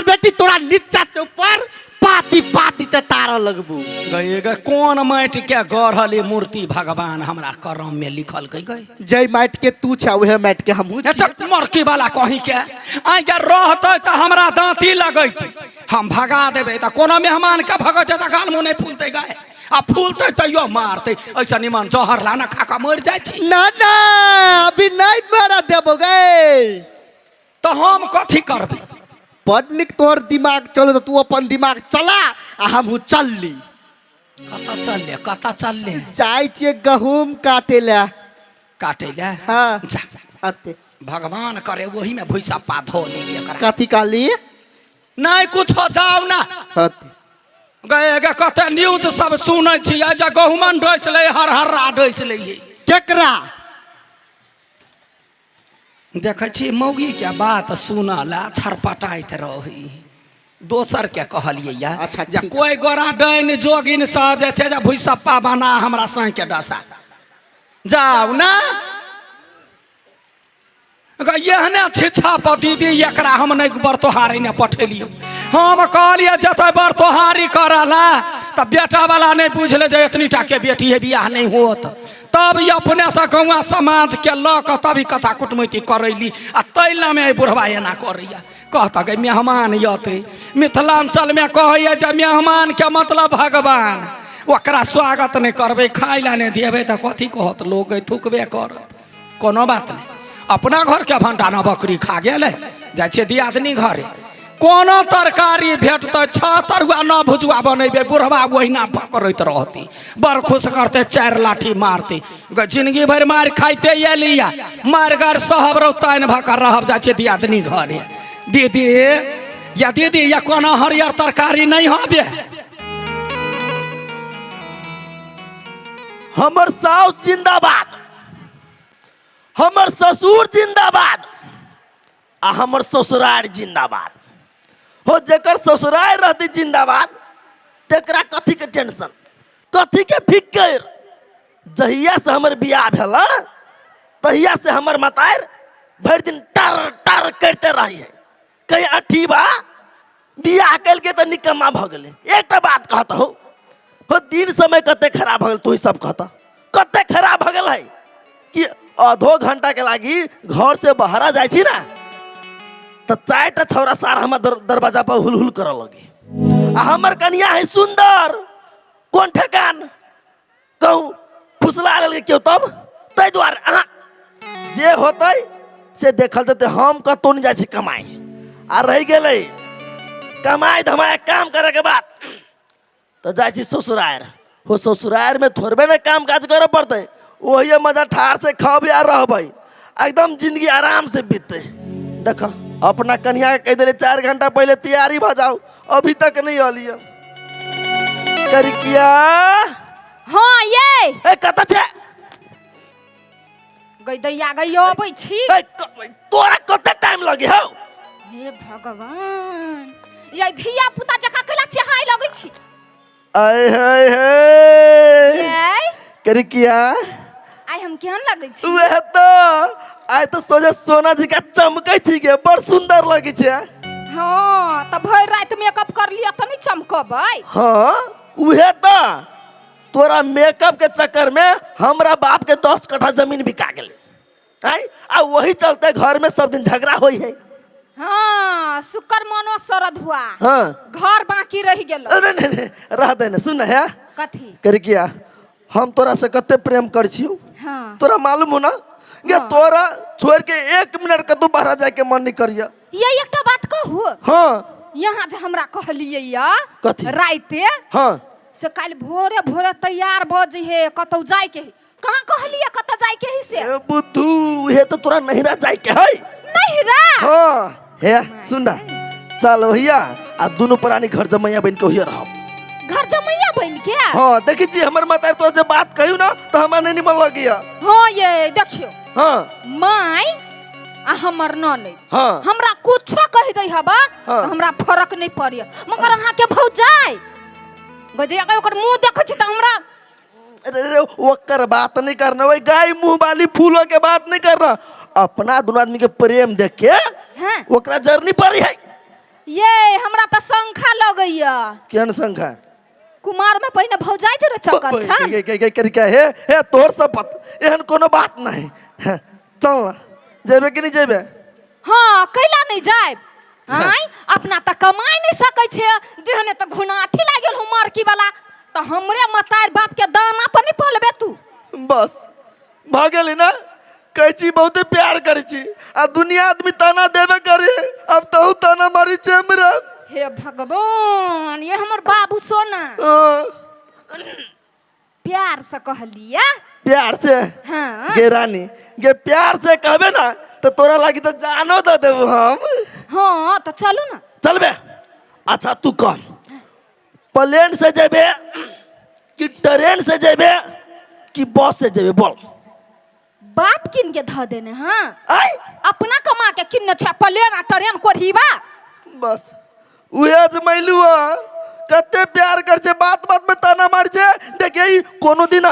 बेटी तोरा नीचा से ऊपर पाती पाती ते तारा लगबू। गए गए, कोन माटि के गढ़ल ई मूर्ति भगवान हमरा करम में लिखल गई गई। जय माटि के तू छा उहे माटि के हमहू छी। अच्छा मरकी वाला कहीं के आइ के रहते तऽ हमरा दाँती लगैत, हम भगा देबै तऽ कोनो मेहमान के भगैते तऽ गाल मुँह नहि फूलतै गाय, आ फूलतै तैयो मारतै। ऐसा निमन जहर लाना खा कऽ मरि जाइ छी। ना ना अभी नहीं मरा देबो गे। तऽ हम कथी करबै? बड नीक तोहर दिमाग चल, तऽ तू अपन दिमाग चला आ हमहू चलली। कतऽ चलले, कतऽ चलले? जाइ छियै गहूम काटे लए। काटे लए? हाँ। जा। अते। भगवान करे वही में भुइसप्पा धो ली एकरा। कथी कहली? नहीं कुछो, जाओ ना। अते। गए गे, कते न्यूज सब सुनै छियै जे गहुमन डसि लै, हर हर्रा डसि लै। केकरा? देखै छी मौगी के बात सुनऽ लए छरपटाइत रही। दोसर के कहलियै या अच्छा, जे ठीक। कोई गोरा डाइन जोगिन सँ जे छै जे भुइसप्पा बना हमरा संग के डसा जाउ ना। एहने छिच्छा पर दीदी एकरा हम नहि बरतोहारी ने पठेलियौ। हम कहलियै जतऽ बरतोहारी करऽ ला तऽ बेटा वाला नहि बुझलै जे एतनी टा के बेटी है, बियाह नहि होत। तब ई अपने से गौआ समाज के लऽ कऽ तब ई कथा कुटमैती करैली, आ ताहि नामे एहि बुढ़वा एना करैया। कहता गे मेहमान अतै, मिथिलांचल में कहैया जे मेहमान के मतलब भगवान, ओकरा स्वागत नहि करबै, खाय लए नहि देबै तऽ कथी कहत लोक? थुकबे करत। कोनो बात नहि, अपना घरके भंडा न बकरी खा गेलै। जाइ छियै दियादनी घरे, कोनो तरकारी भेटतै 6 तरुआ न भुजुआ बनेबै, बुढ़वा ओहिना पकड़ैत रहतै, बड़ खुश करतै, 4 लाठी मारतै। जिंदगी भरि मारि खाइते एलिया, मारि गारि सहब रौ तानि भऽ कऽ रहब। जाइ छियै दियादनी घरे, दीदी या दीदी या कोनो हरियर तरकारी नहि हबे। हमर साउस जिंदाबाद, हमर ससुर जिंदाबाद आ हमर ससुरार जिंदाबाद। हो जेकर ससुरार रहते जिंदाबाद तेकरा कथी के टेंशन, कथी के फिक्र। जहिया से हमर बियाह भेल तहिया से हमर मतार भरि दिन टर टर करते रही है, कहीं अठी बा बियाह कलके तऽ निकम्मा भऽ गेलै। एकटा बात कहत हो, हो दिन समय कते खराब भऽ गेल, तू सब कहत कते खराब भऽ गेल है कि आधो घंटा के लागी घर से बाहर जाइ छी ना तऽ 4टा छौरा सार हमर दरवाजा पर हुल हुल करऽ लगी। आ हमर कनिया है सुंदर, कोन ठेकान कहूँ फुसला लेलकै केओ, तब ताहि दुआरे अहाँ जे होतै से देखल जेतै। हम कतहु नहि जाइ छी कमाइ, आ रहि गेलै कमाइ धमाइ काम करैके बाद तऽ जाइ छी ससुरारि। हो ससुरारिमे थोड़बे ने काम काज करऽ पड़तै, ओहिए मजा ठाढ़ से खबै आ रहबै, एकदम जिंदगी आराम से बीततै। देख अपना कनिया के कहि देले 4 घंटा पहले तैयारी भऽ जाओ, अभी तक नहीं अलियै। करिकिया। हाँ ये। ए कतऽ छै? गई दैया गई अबै छी। ए तोरा कते टाइम लगे हौ? हे भगवान, ये धिया पुता जकाँ कैला चेहाय लगै छी? आय हाय हे। ए? करिकिया। आइ हम केहन लगै छी? वएह तऽ आइ तऽ सोझे सोना जी का चमकै छी गे, बड़ सुंदर लगै छै। हाँ तऽ भरि राति मेकअप कर लिअ तऽ नहि चमकबै? हाँ उहे तऽ तोरा मेकअप के चक्कर में हमरा बाप के 10 कट्ठा जमीन बिका गेलै। आय आ वही चलते घर में सब दिन झगड़ा होई है। हाँ शुक्र मनो शरद हुआ। हाँ। घर बाकी रह गेलो। अरे नहीं, नहीं, रह दे ना, सुन है। कथी? करिकिया हम तोरा से कते प्रेम कर छियौ। हाँ। तोरा मालूम हो ना ये हाँ। तोरा छोड़ के 1 मिनट कतौ बाहर जाए के मन नहीं करिया। ये एकटा बात कहू? हाँ। यहाँ जे हमरा कहलियै या कथी? राइते। हाँ। से काल्हि भोरे भोरे तैयार भऽ जइहे कतौ जाए के है। कहाँ कहलियै कतऽ जाए के है से? ए बुद्धू, हे तो तोरा नहिरा जाए के है। नहिरा? हाँ। हे सुन ना, चल भैया आ दोनों प्राणी घर जमैया बन के ओहिया रहब। घर जमैया बन के? हाँ देखी छी हमर माता तोरा जे बात कहियो ना तो हमरा नहीं निमन लगिया। हाँ ये देखियो। हाँ। माय आ हमर ननैद। हाँ। हमरा कुछो कहि दै हबा हाँ। तऽ हमरा फरक नहीं पड़िया, मगर अहाँ के भौजाई गदिया के ओकर मुंह देखै छी तऽ हमरा अरे अरे, ओकर बात नहीं करना, वही गाय मुंह वाली फूलों के बात नहीं करना, अपना दोनों आदमी के प्रेम देख के हाँ। ओकरा जरनी पड़ी है। ये तऽ शंखा लगैया। केहन शंखा? कुमार में पहिने भौजाइ जरे चक्कर छा। गे गे गे करी के हे हे तोर शपथ एहन कोनो बात नहीं। चल ना, जेबे कि नहीं जेबे? हाँ, कैला नहीं जायब? आय अपना तऽ कमाइ नहीं सकै छै, देहने तऽ घुनाठी लागि गेल हूँ मरकी वाला, तऽ हमरे मतार बाप के दाना पर नहीं पलबे तू। बस भऽ गेली ना, कहै छी बहुते प्यार करै छी आ दुनिया आदमी ताना देबे करे, अब तहु ताना मारी छै हमरा। हे भगवान, ये हमर बाबू सोना। हाँ। प्यार से कहलिया। प्यार से? हाँ। गे रानी गे, प्यार से कहबे ना तो तोरा लागी तो जानो दे देबो हम। हाँ तो चलू ना। चलबे? अच्छा तू कह, प्लेन से जेबे कि ट्रेन से जेबे कि बस से जेबे, बोल। बाप किन के ध देने? हाँ। आय अपना कमा के किन छे प्लेन आ ट्रेन कोढ़ीबा। बस उहे अजमैलू है, कते प्यार कर छे, बात बात में ताना मार छे। देखिए कोनो दिन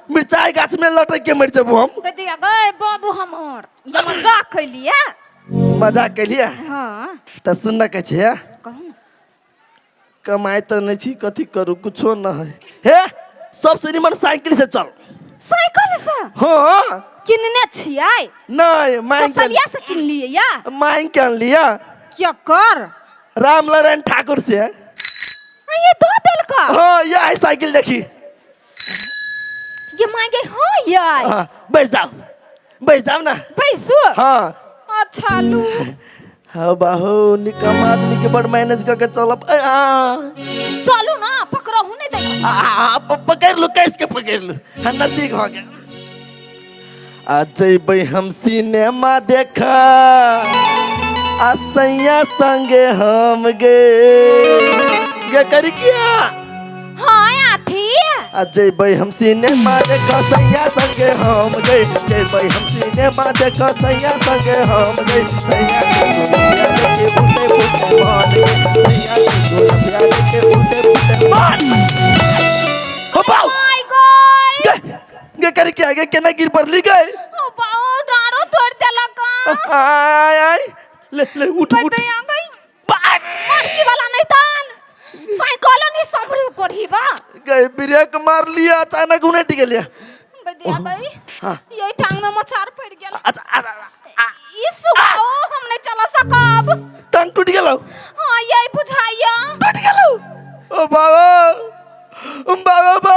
मिर्चाई गाछ में लटक के मर जेबो हम। कह गए बाबू हमर ये मजाक कैलिए। मजाक कैलिए? हाँ। त सुन ना, कहै छे कहू ना। कमाई तो नहीं छी, कथी करू, कुछो न है। हे सबसे निमन साइकिल से चल। साइकिल से? हाँ। किनने छियै? नहीं, मांग के कसलिया से किन लिए या? मांग के अनलिया। क्या कर? राम नारायण ठाकुर से। ये दो देलका? हाँ, ये आई साइकिल देखी। ये मांगे? हाँ यार। हाँ, बैठ जाओ, बैठ जाओ ना। बैसू? हाँ। अच्छा लू। हाँ बाहू, निकम आदमी के बड़ मैनेज करके चलब। चलू ना, पकड़हू नहीं दे। पकड़ लू, कैस के पकड़ लू। हाँ, नजदीक हो गया। आ जैबै हम सिनेमा देखा आ सैया संगे हम गे गे करी किया। हाँ आथी। आ जैबै हम सिनेमा देखा सैया संगे हम गे, जैबै हम सिनेमा देखा सैया संगे हम गे, सैया के उल्टे पुल्टे मान गे, सैया के उल्टे पुल्टे मान। हो बाऊ। My God. गे गे करी किया गे, केना गिर पड़ली गए? हो बाऊ, डारो तोड़ देलक। आय आय ले ले उठ उठ। बतैया गई। मरकी वाला नहीं तान साइकिल नहीं संभरू कोढ़ीबा। गए ब्रेक मार लिया अचानक उलट गेलिया। बदिया गई। हाँ। यही टांग में मोचार पड़ गेल। अच्छा अच्छा ई सुखाओ, हम नहीं चला सकब। टांग टूट गेलौ? हाँ यही बुझाइया। टूट गेलौ? ओ बाबा बाबा बाबा,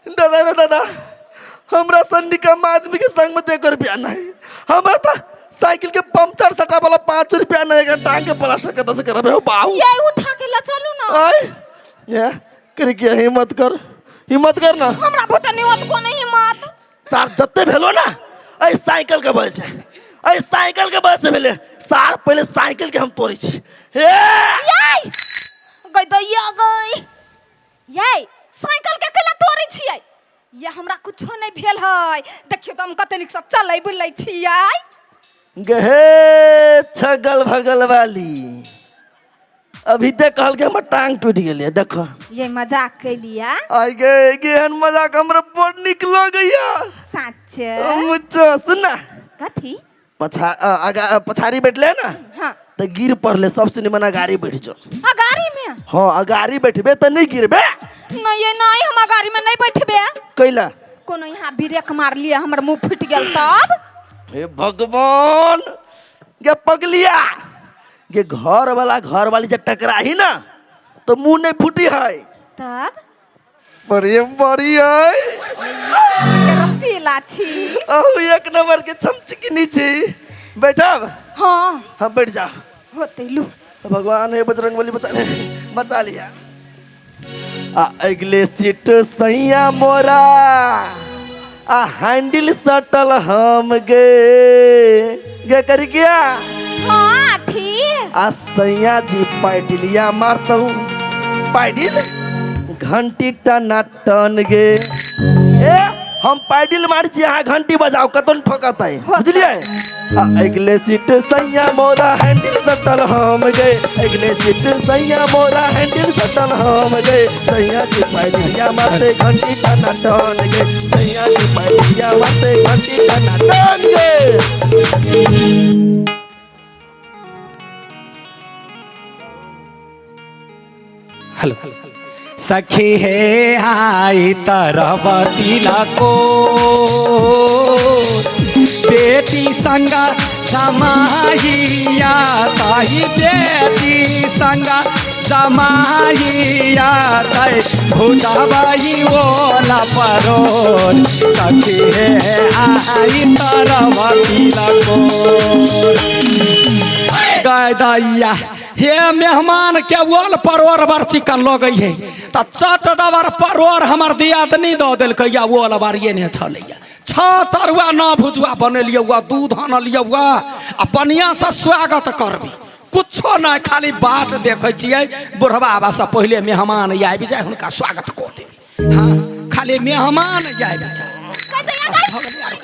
दादा रे दादा, हमरा सन निकम्मा आदमी के संग में एक रुपया नहीं। हमरा तो साइकिल के पंचर सटा वाला 5 रुपया नहीं है, टांग के प्लास्टर कत से करबे हो बाऊ। ये उठा के ल चलू ना। आय ये करे के हिम्मत कर, हिम्मत कर ना। हमरा बहुत नहीं होत को नहीं हिम्मत। सार जत्ते भेलो ना ऐ साइकिल के वजह से, ऐ साइकिल के वजह से भेले सार। पहले साइकिल के हम तोड़ी छी। हे याई गई दैया गई, याई साइकिल के केला तोड़ै छियै? ये हमरा कुछो नहीं भेल है, देखियो तो हम कते नीक से चलै बुलै छियै। गहे छगल भगल वाली अभी तक कहल के हमर टांग टूट गेलै, देखो। ये मजाक कैलिया। आई गए गेहन मजाक हमरा बड़ नीक लगैया। साच? मुच्चा सुन ना। कथी? पछा आगा पछाड़ी बैठले ना। हाँ। तो गिर पड़ले, सबसे निमन अगाड़ी बैठ जो। अगाड़ी में? हाँ अगाड़ी बैठबे तो नहीं गिरबे। नहीं ये नहीं, हम अगाड़ी में नहीं बैठबे। कैला? कोनो यहाँ ब्रेक मार लिया हमर मुंह फूट गेल तब। हे भगवान, गे पगलिया गे, घर वाला घर वाली जब टकराही ना तो मुंह नहीं फूटी है। तब बड़ी बड़ी है। रसीला छी। अहू एक नंबर के चमचकिनी छी। बैठब? हाँ। हाँ बैठ जा। होते लू। भगवान हे बजरंगबली बचा ले, बचा लिया। आ अगले सीट सैया मोरा आ हैंडल सटल हम गे गे करी किया। हाँ ठीक। आ सैया जी पैडिलिया मारतहूँ पैडिल घंटी टना टन गे। ए हम पैडिल मारै छी, अहाँ घंटी बजाओ कतौ न ठोकत है, बुझलियै? आ अगले सीट सैया मोरा हैंडल सटल हम गे, अगले सीट सैया मोरा हैंडल सटल हम गे, सैया जी पैडिलिया मारते घंटी टना टन गे, सैया जी पैडिलिया मारते घंटी टना टन गे। हेलो सखी हे आई तरवती को बेटी संगा जमाहिया ताही बेटी संगा जमाहिया ताई भुजाबाई ओला परोर सखी हे आई तरवती को गाय दैया हे मेहमान के ओल परोर बड़ चिकन लगै है तऽ चट दबर परोर हमर दियादनी दऽ देलकै या ओल बारिए ने छलैया छह तरुआ न भुजुआ बनेलियै हुआ दूध आनलियै हुआ आ बढ़िआँसँ स्वागत करबी कुछो नहि खाली बाट देखै छियै बुढ़बा बाबासँ पहिले मेहमान आबि जाय हुनका स्वागत कऽ देबै हँ खाली मेहमान आबि जाय भऽ गेलै आरो।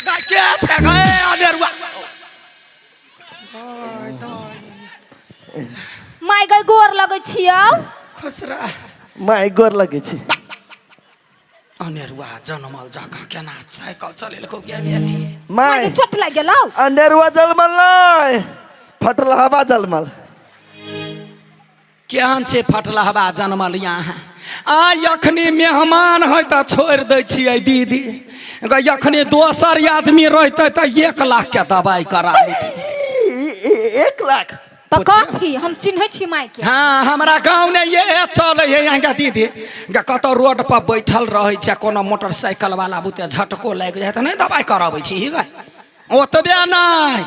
गाय के छै गए अनेरुआ माय गई गोर लगै छियौ खुश रह माय गोर लगै छी अनेरुआ जनमल जकाँ केना साइकिल चलेलको गे बेटी माय माय गई चोट लागि गेलौ अनेरुआ जलमल नहि फटल हवा जलमल केहन छै फटलहबा जनमल यहाँ आ अखनी मेहमान है तऽ छोड़ि दै छियै दीदी गै अखनी दोसर आदमी रहतै तऽ 1 लाख के दबाइ करा लेतै। 1 लाख तऽ कथी हम चिन्है छी माय के हँ हमरा गाँव ने ये चलै है यहाँ के दीदी गे कतौ रोड पर बैठल रहै छै कोनो मोटरसाइकिल वाला बुते झटको लागि जाइ तऽ नहि दबाइ कराबै छी गै ओतबे नहि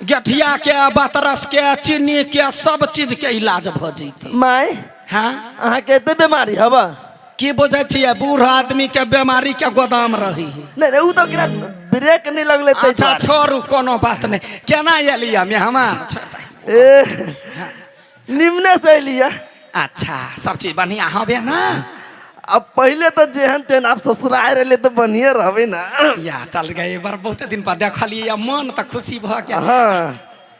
गेठिया के बतरस के चीनी के सब चीज के इलाज भऽ जैतै माय हँ अहाँके एते बीमारी हवा की बुझै छियै बूढ़ आदमी के बीमारी के गोदाम रही है नहीं नहीं उ तो ओकरा ब्रेक नहीं लगले ताहि अच्छा दुआरे। छोड़ू कोनो बात नहि केना एलियै मेहमान छोड़ दे। ए निम्ने से एलियै अच्छा सब चीज बढ़िया हबे ना अब पहले तो जेहन तेहन आप ससुराल रहले तो बढ़िए रहबे ना या चल गए बार बहुत दिन पर देखलियै या मन तऽ खुशी भऽ गेल हाँ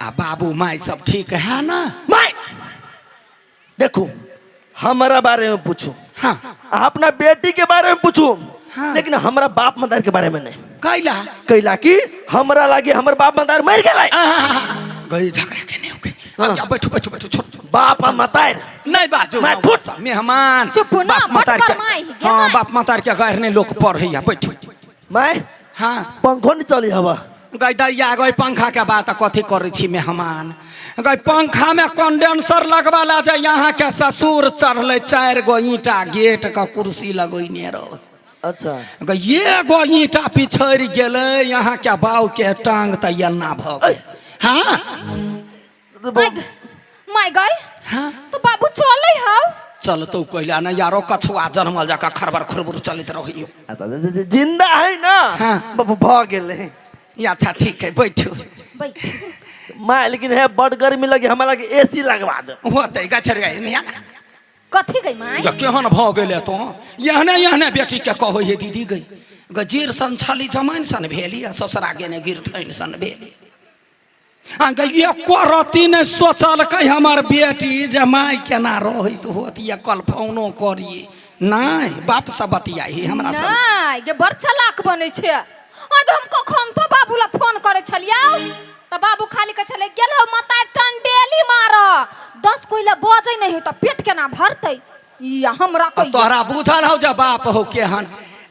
आ बाबू माय सब ठीक है ना माय देखो हमारा बारे में पूछू हाँ अपना बेटी के बारे में पूछू हाँ। लेकिन हमारा बाप मदार के बारे में नहीं कैला कैला कि हमरा लागे हमर बाप मदार मर गेलै गई झगड़ा के नहीं होके आ, बैठू बैठू बैठू छोड़ छोड़। बाप आ मतार नहीं बाजू माय फुट। मेहमान चुप ना, बाप मतार बटकर के माय, गे हाँ माय। बाप मतार के गैर नहीं लोग पढ़ैया बैठू माय हाँ पंखो नहीं चली हवा गई दैया गई पंखा के बात कथी करै छी मेहमान गई पंखा में कंडेंसर लगवा ला जे यहाँ के ससुर चढ़ले 4 गो ईंटा गेट के कुर्सी लगैने रहो अच्छा गई एगो ईंटा पिछड़ि गेलै यहाँ के बाऊ के टांग तऽ एना भऽ गेल हाँ तो माय माय गई हाँ तो बाबू चलै हौ चलतौ कैला ने यारो कछुआ जनमल जकाँ खरबर खुरबुर चलैत रहियो अच्छा, जिंदा है ना हाँ। भऽ गेलै या अच्छा ठीक है बैठू बैठ माय लेकिन है बड़ गर्मी लगे हमरा लगे एसी लगवा दे होतै गछर गई कथी गई माय ग केहन भऽ गेलै तो एहने एहने बेटीके कहै हे दीदी गई गजीर सन छली जमाइन सन भेली आ ससुरा गेने गिरथैन सन भेली आ गई एको रत्ती नहि सोचलकै हमर बेटी जे माय केना रहैत होत या कल फोनो करिए नहि बाप सब बतियाही हमरा सब नहि गे बड़ चलाक बनै छै आज हम कखन तो बाबू ला फोन करै छलियौ तऽ बाबू खाली कहै छलै गेल हौ माता टंडेली मार 10 कोइ ला बजै नहि है तऽ पेट केना भरतै या हमरा तऽ कहियो तोहरा बुझल हौ जे बाप हो केहन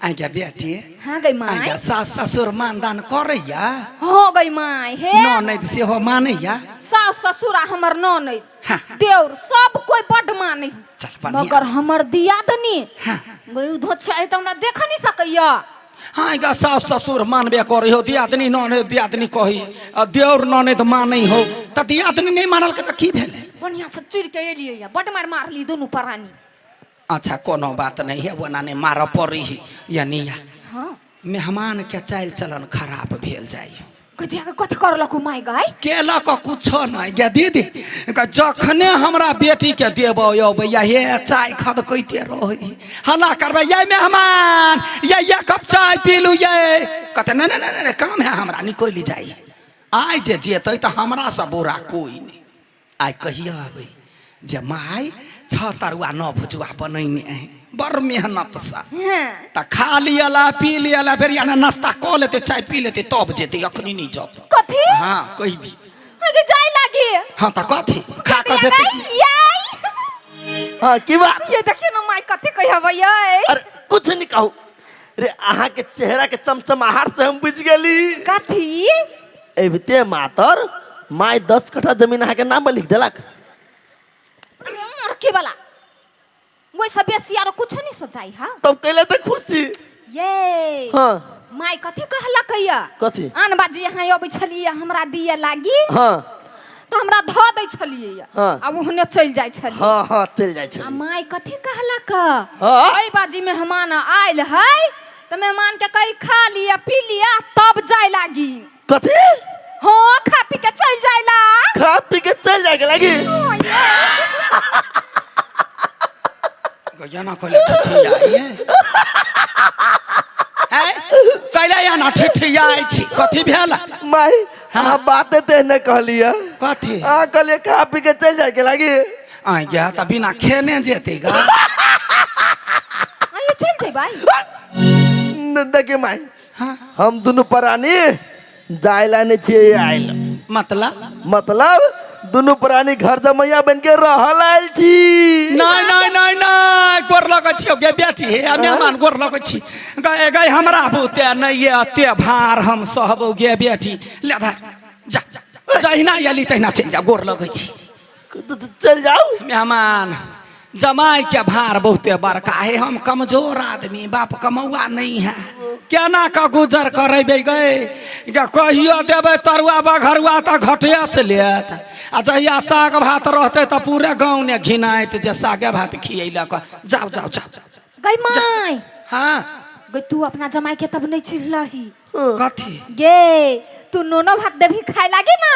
आज्ञा बेटी हाँ गई माय आज्ञा सास ससुर मानदान करैया हो गई माय हे ननैद सेहो मानैया सास ससुर आ हमर ननैद हाँ। देउर सब कोई बड मानै चल बढ़िया। मगर हमर दियादनी हाँ। गई उधर चाहे तऽ हमरा देख नहीं सकैया हाँ गा सास ससुर मानबे करै हो दियादनी ननैद दियादनी कही आ देउर ननैद मानै हो तऽ दियादनी नहि मानलकै तऽ की भेलै बढ़िया से चिड़ के एलियै या बड मार मारली दुनू प्राणी अच्छा कोनो बात नहीं है ओना नहि मारऽ पड़ी है यानी या हाँ मेहमान के चालि चलन खराब भेल जाइ कथी के कथी करलक उ माय गाय केलक कुछो नहि गे दीदी गे जखने हमरा बेटीके देबो यौ भैया हे चाय खदकैते रहै हल्ला करबै ये मेहमान ये ये कप चाय पी लू ये कहते नहि नहि नहि नहि काम है हमरा निकलि जाइ आइ जे जेतै तऽ हमरासँ बुरा कोइ नहि आइ कहिया अबै जे माय छह तरुआ नौ भुजुआ बनैने है बड़ मेहनतसँ हाँ तऽ खा लियला पी लियला फेर यानी नाश्ता कऽ लेतै चाय पी लेतै तब जेतै अखनी नहि जतै कथी हाँ कहि दी अगे जाय लागी हाँ तऽ कथी खा कऽ जेतै याई हाँ की बात? ये देखियो ना माय कथी कहबै ये। अरे कुछ नहीं कहू रे, अहाँ के चेहरा के चमचमाहट से हम बुझ गेली। कथी? एबते मातर माय 10 कट्ठा जमीन अहाँ के नाम पर लिख देलक। मुर्खी वाला ओइ से बेसी आरो कुछ नहीं सोचाई। हाँ तब कैले तो खुशी। ये हाँ माय कथी कहलक या? कथी? आन बाजी यहाँ अबै छलियै हमरा दिए लागी। हाँ तो हमरा धऽ दै छलियै। हाँ। आ ओहने चलि जाइ छलियै। हाँ हाँ चलि जाइ आ छलियै। माय कथी कहलक? हाँ। एहि बाजी मेहमान आयल है तऽ मेहमान के कही खा लिअ पी लिअ तब जाय लागी। कथी? हाँ खा पी के चलि जाय ला। खा पी के चलि जाय के लागी? गया ना कहले ठिठिया है कैले या ना ठिठिया छी कथी भेल? माय अहाँ बात ते ने कहलियै। कथी? अहाँ कहलियै खा पी के चलि जाय के लागी। आ गया तऽ बिना खेने जेतै गा। आइए चलि जेबै। देखिए माय हाँ। हम दुनू प्राणी जाय ला नहीं छियै आयल। मतलब? मतलब दुनू प्राणी घर जमैया बन के रहल आयल छी। नहीं नहीं नहीं नहीं गोर लगै छियौ गे बेटी, हे मेहमान गोर लगै छी। गए गए हमरा बुते नहीं ये अते भार हम सहबौ गे बेटी। ले धर जा जहिना एली तहिना चलि जा, गोर लगै छी। चल जाओ। मेहमान जमाई के भार बहुते बड़का है, हम कमजोर आदमी, बाप कमौआ नहीं है, केना का गुजर करेबै गए? कहियो देबै तरुआ बघरुआ तऽ घटिया से लेत, आ जहिया साग भात रहतै तऽ पूरे गाँव ने घिनाइत जे सागे भात खियैलक। जाओ जाओ जाओ। गई माय। हाँ गई तू अपना जमाई के तब नहीं चिल्लही। कथी? गे तू नोनो भात देबही खाए लागी ना।